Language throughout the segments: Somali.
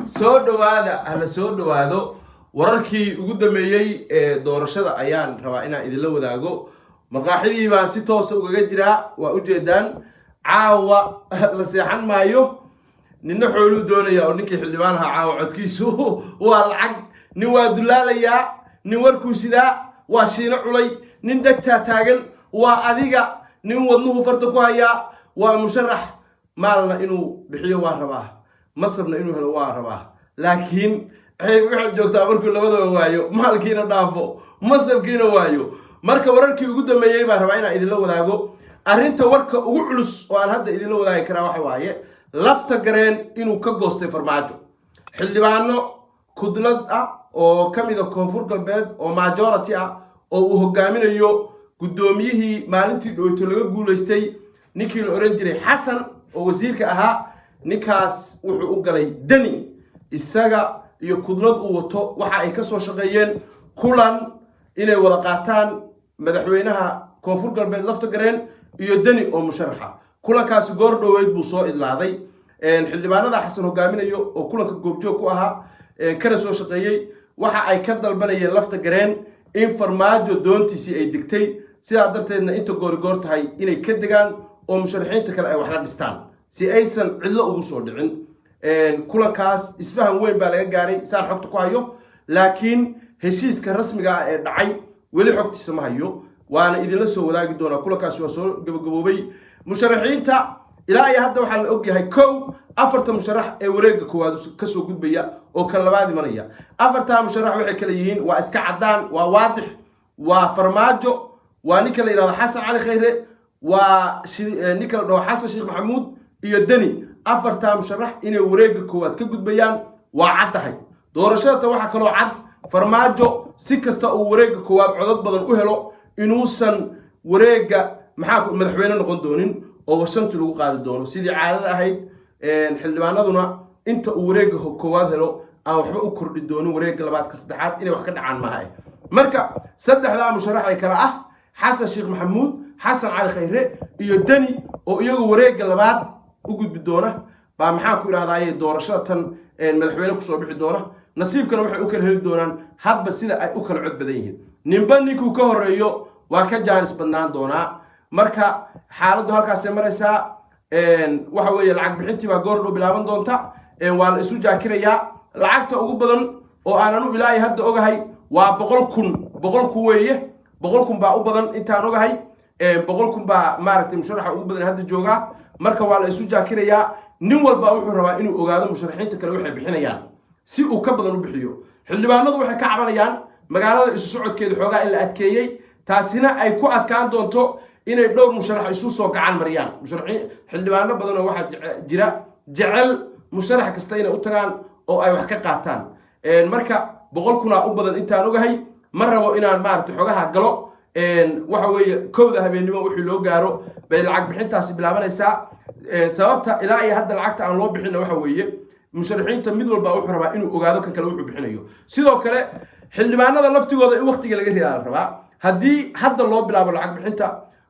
Soo dhawaada, hala soo dhawaado. Wararkii ugu dambeeyey ee doorashada ayaan rabaa inaan idinla wadaago. Maqaaxidii baan si toosa ugaga jiraa, waa ujeedaan. Caawa la seexan maayo, ninna xooluu doonaya oo ninkii xildhibaan ahaa caawa codkiisu waa lacag. Nin waa dulaalayaa, nin warkuu sidaa waa shiino culay, nin dhegtaa taagan waa adiga, nin wadnuhu farta ku hayaa waa musharax. Maalna inuu bixiyo waa rabaa, masabna inuu helo waa rabaa, laakiin waxaad joogtaa markuu labadaba waayo, maalkiina dhaafo, masabkiina waayo. Marka wararkii ugu dambeeyey baan rabaa inaan idinla wadaago. Arrinta warka ugu culus oo aan hadda idinla wadaagi karaa waxa waaye Lafta Gareen inuu ka goostay Farmaajo. Xildhibaano kudlad ah oo ka mida Koonfur Galbeed oo majority ah oo uu hogaaminayo guddoomiyihii maalintii dhoweyto laga guulaystay, ninkii la odhan jiray Xasan oo wasiirka ahaa, ninkaas wuxuu u galay Deni. Isaga iyo kudlad uu wato waxa ay ka soo shaqeeyeen kulan inay wada qaataan madaxweynaha Koonfur Galbeed Lafta Gareen iyo Deni oo musharaxa. Kulankaasi goor dhoweyd buu soo idlaaday. Xildhibaanada Xasan hogaaminayo oo kulanka goobjoog ku ahaa kana soo shaqeeyey waxa ay ka dalbanayeen Lafta Gareen in Farmaajo doontiisii ay degtay, sidaa darteedna inta goorigoor tahay inay ka degaan oo musharaxiinta kale ay waxla dhistaan si aysan cidlo ugu soo dhicin. Kulankaas isfaham weyn baa laga gaaray saan xogta ku hayo, laakiin heshiiska rasmiga ah ee dhacay weli xogtiisa ma hayo, waana idinla soo wadaagi doonaa. Kulankaasi waa soo gabagaboobay. Musharaxiinta ilaa iyo hadda waxaa la ogyahay kow, afarta musharax ee wareegga koowaad kasoo gudbaya oo ka labaad imanaya. Afartaa musharax waxay kale yihiin waa iska caddaan, waa waadix: waa Farmaajo, waa ninka la yidhahdo Xasan Cali Khayre, waa ninka la dhaho Xasan Sheekh Maxamuud iyo Deni. Afartaa musharax inay wareegga koowaad ka gudbayaan waa caddahay. Doorashada ta waxaa kaloo cad, Farmaajo si kasta uu wareegga koowaad codad badan u helo, inuusan wareegga maxaa madaxweyne noqon doonin oo shanti lagu qaadi doono sidii caadada ahayd. Xildhibaanaduna inta uu wareegga koowaad helo aan waxba u kordhi doonin wareegga labaad ka saddexaad inay wax ka dhacaan maaha. Marka saddexdaa musharax ee kale ah Xasan Sheekh Maxamuud, Xasan Cali Khayre iyo Deni oo iyagu wareegga labaad u gudbi doona baa maxaan ku idhahdaaye doorashada tan madaxweyne kusoo bixi doona. Nasiibkana waxay u kala heli doonaan hadba sida ay u kala cod badan yihiin. Ninba ninkuu ka horreeyo waa ka jaanis badnaan doonaa. Marka xaaladdu halkaasay maraysaa. Waxa weeye lacag bixintii baa goor dhow bilaaban doonta, waa la isu jaakirayaa. Lacagta ugu badan oo aan anu ilaahay hadda ogahay waa 100,000, 100,000 weeye, 100,000 baa u badan intaan ogahay. 100,000 baa maaragtay musharaxa ugu badan hadda joogaa. Marka waa la isu jaakirayaa, nin walba wuxuu rabaa inuu ogaado musharaxiinta kale waxay bixinayaan si uu ka badan u bixiyo. Xildhibaanadu waxay ka cabanayaan magaalada isu socodkeeda xoogaa in la adkeeyey, taasina ay ku adkaan doonto inay dhowr musharax isu soo gacan mariyaan. Musharaxiin xildhibaano badan oo waxaa jira jecel musharax kasta inay u tagaan oo ay wax ka qaataan. Marka 100,000-aa u badan intaan ogahay. Ma rabo inaan maaragtay xogaha galo. Waxa weeye 1da habeennimo wixii loo gaaro bay lacag bixintaasi bilaabanaysaa. Sababta ilaa iyo hadda lacagta aan loo bixinna waxa weeye musharaxiinta mid walba wuxuu rabaa inuu ogaado kan kale wuxuu bixinayo. Sidoo kale xildhibaanada laftigooda in waqtiga laga ridaa la rabaa. Haddii hadda loo bilaabo lacag bixinta,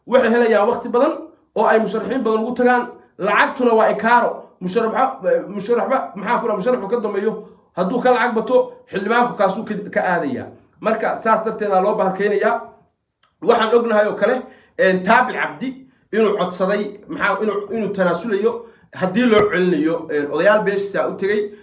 waxay helayaan waqti badan oo ay musharaxiin badan ugu tagaan. Lacagtuna waa ikaaro musharaxa, musharaxba maxaa ku musharaxu ka dambeeyo hadduu ka lacag bato, xildhibaanku kaasuu ka aadaya. Marka saas darteedaa loo bahalkeynayaa. Waxaan ognahay oo kale Taabit Cabdi inuu codsaday, maxaa inuu tanaasulayo haddii loo celinayo. Odayaal beeshisaa u tegey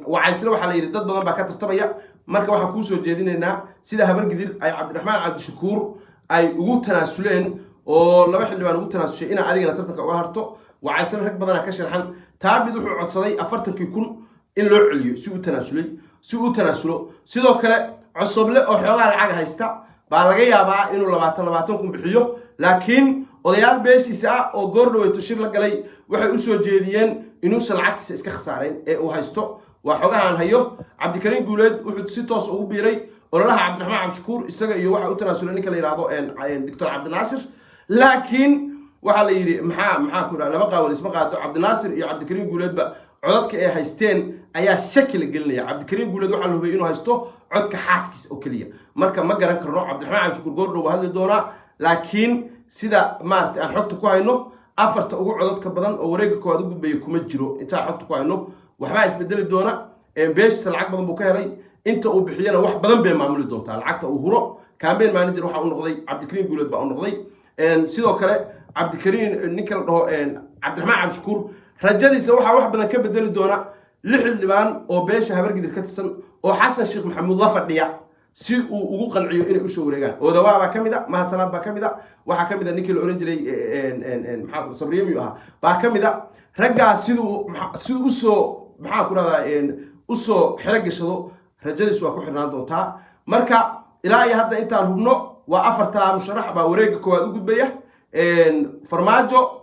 Wacaysle, waxaa la yidhi dad badan baa ka tartamaya. Marka waxaan kuu soo jeedinaynaa sida Habargidir ay Cabdiraxmaan Cabdishakuur ay ugu tanaasuleen oo laba xildhibaan ugu tanaasushay, inaa adigana tartanka uga harto. Wacaysle rag badanaa ka sharxan. Taabit wuxuu codsaday 40kii kun in loo celiyo si uu tanaasulay, si uu tanaasulo. Sidoo kale Cosoble oo xoogaa lacag haysta baa laga yaabaa inuu 20 20 kun bixiyo, laakiin odayaal beeshiisa ah oo goor dhaweyto shir la galay waxay u soo jeediyeen inuusan lacagtiisa iska khasaarayn ee uu haysto. Waa xogahaan hayo. Cabdikariin Guuleed wuxuu si toos ugu biiray ololaha Cabdiraxmaan Cabdishakuur, isaga iyo waxa u tanaasulay ninka la yidhaahdo Doctor Cabdinaasir. Laakiin waxaa la yidhi maxaa ku dhaha, laba qaawal isma qaado. Cabdinaasir iyo Cabdikariin Guuleedba codadka ay haysteen ayaa shaki la gelinaya. Cabdikariin Guuleed waxaa la hubay inuu haysto codka xaaskiisa oo keliya. Marka ma garan karno. Cabdiraxmaan Cabdishakuur goordhow waa hadli doonaa, laakiin sida maaragtay aan xogta ku hayno, afarta ugu codadka badan oo wareegga koowaad u gudbaya kuma jiro. Intaan xogta ku hayno waxbaa isbedeli doona. Beeshiisa lacag badan buu ka helay, inta uu bixiyana wax badan bay maamuli doontaa lacagta uu huro. Campaign manager waxa u noqday Cabdikariin Guuleed baa u noqday. Sidoo kale Cabdikariin, ninka la dhaho Cabdiraxmaan Cabdishakuur, rajadiisa waxaa wax badan ka bedeli doona lix xildhibaan oo beesha Habargidir ka tirsan oo Xasan Sheekh Maxamuud la fadhiya si uu ugu qanciyo inay usoo wareegaan. Odawaa baa ka mid a, Mahad Salaad baa ka mid a, waxaa ka mid a ninkii la ohan jiray maxaa Sabriye miyuu ahaa baa ka mid a. Raggaas siduu usoo, maxaa ku rahdaa, usoo xero gashado, rajadiisu waa ku xirnaan doontaa. Marka ilaa iyo hadda intaan hubno waa afartaa musharax baa wareegga koowaad u gudbaya: Farmaajo,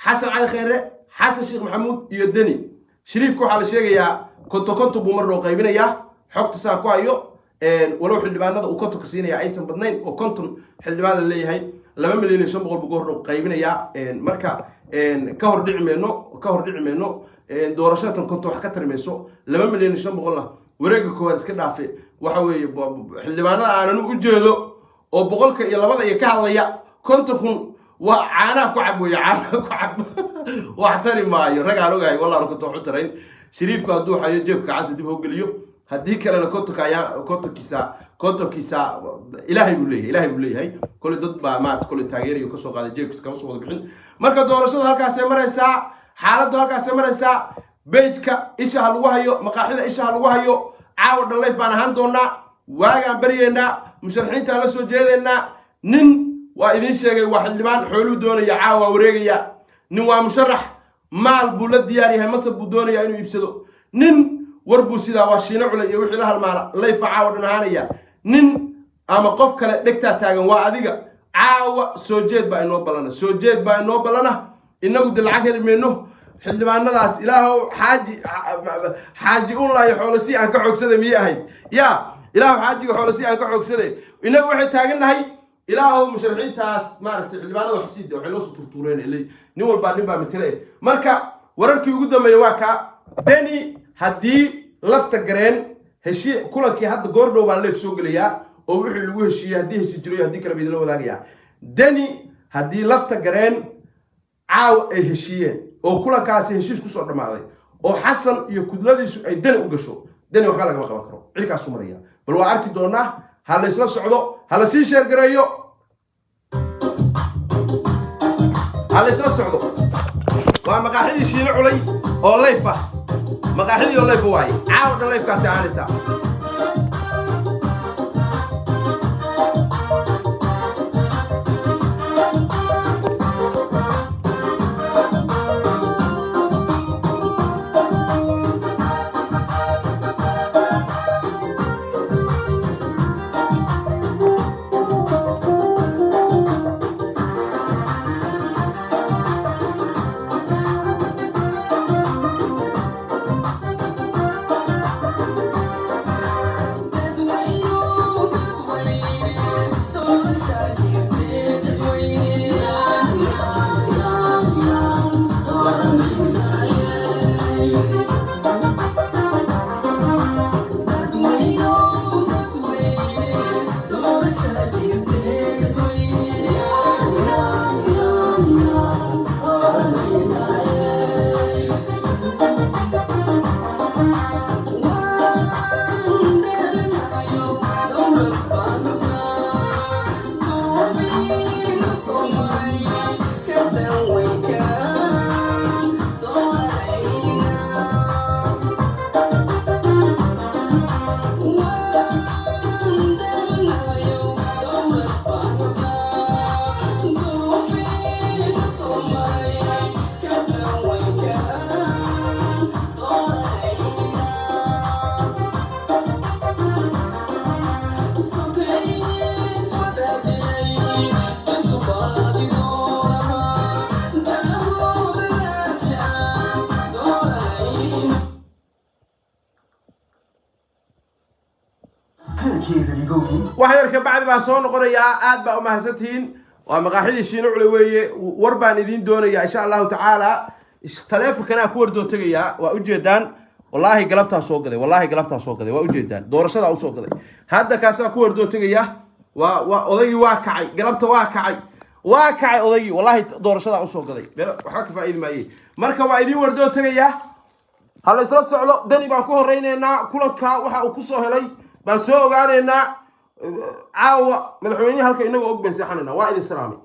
Xasan Cali Kheyre, Xasan Sheekh Maxamuud iyo Deni. Shariifka waxaa la sheegayaa 50 50 buu mar dhow qaybinayaa, xogta saan ku hayo, walow xildhibaanada uu 50-ka siinaya aysan badnayn oo 50 xildhibaan la leeyahay 2,500,000 buu goor dhow qaybinayaa. Marka ka hor dhici mayno. Doorashatan 50 wax ka tari mayso, 2,500,000-na wareegga koowaad iska dhaafe. Waxa weeye xildhibaanada aanan u jeedo oo boqolka iyo labada iyo ka hadlaya, 50,000 waa caanaha ku cab weeye, caanaha ku cab, wax tari maayo. Ragaan ogahay wallaan 50 wax u tarayn. Shariifku hadduu hayo jeebka gacanta dib hogeliyo, haddii kalena 50-ka ayaa 50-kiisa Ilaahay buu leeyahay, Ilaahay buu leeyahay. Koley dad baa maarata koley taageerayo kasoo qaaday, jeebkiisa kama soo wada bixin. Marka doorashadu halkaasay maraysaa, xaaladdu halkaasay maraysaa. Page-ka isha ha lagu hayo, maqaaxida isha ha lagu hayo. Caawa dhan live baan ahaan doonaa, waagaan baryeynaa, musharaxiintaan la soo jeedaynaa. Nin waa idiin sheegay, waa xildhibaan xooluu doonaya, caawa waa wareegaya. Nin waa musharax, maal buu la diyaar yahay, masab buu doonaya inuu iibsado. Nin war buu sidaa, waa Shiino Cule iyo wixii la halmaala, live-a caawa dhan ahaanaya. Nin ama qof kale dhegtaa taagan waa adiga. Caawa soo jeed baa inoo ballana, soo jeed baa inoo ballana. Innagu de lacag heli mayno. Xildhibaanadaas Ilaahow xaaji xaaji unlaayo xoolo si aan ka xoogsaday miyay ahayd? Ya Ilaahow xaajiga xoolo si aan ka xoogsaday. Innagu waxay taagannahay Ilaahow musharaxiintaas maaragtay xildhibaanada wax siida, waxay noo soo turtuureen ilay nin walbaa nin baa matele. Marka wararkii ugu dambeeya waa kaa. Deni haddii Lafta Gareen heshii kulankii hadda goordhow baan live soo gelayaa oo wixii lagu heshiiyey, haddii heshi jiro iyo haddii kale ba idinla wadaagayaa. Deni haddii Lafta Gareen caaw ay heshiiyeen oo kulankaasi heshiis kusoo dhammaaday oo Xasan iyo kudladiisu ay Deni u gasho, Deni waxba lagama qaban karo, cirkaasuu maraya. Bal waa arki doonaa. Ha la isla socdo, ha la sii share gareeyo, ha la isla socdo. Waa maqaaxidii Shiino Culay oo live ah, maqaaxidii oo live waaye. Caawa dhan live-kaasi ahaanaysaa. Wax yar ka bacdi baan soo noqonayaa. Aad baa umahadsantihiin. Waa maqaaxidii Shiino Cule weeye. War baan idiin doonayaa, insha Allahu tacaala. Taleefonkanaa ku wardoo tegayaa. Waa ujeedaan, wallaahi galabtaa soo gaday, wallaahi galabtaa soo gaday. Waa ujeedaan, doorashadaa usoo gaday. Hadda kaasaa ku wardoo tegaya. Waa odaygii, waa kacay galabta, waa kacay, waa kacay odaygii. Wallaahi doorashadaa usoo gaday, meel waxba ka faa'iidi maayey. Marka waa idiin wardoo tegaya, ha la isla socdo. Dani baan ku horeynaynaa. Kulanka waxa uu kusoo helay baan soo ogaanaynaa. Caawa madaxweynihi halka inagoo og baan seexanaynaa. Waa idin salaamay.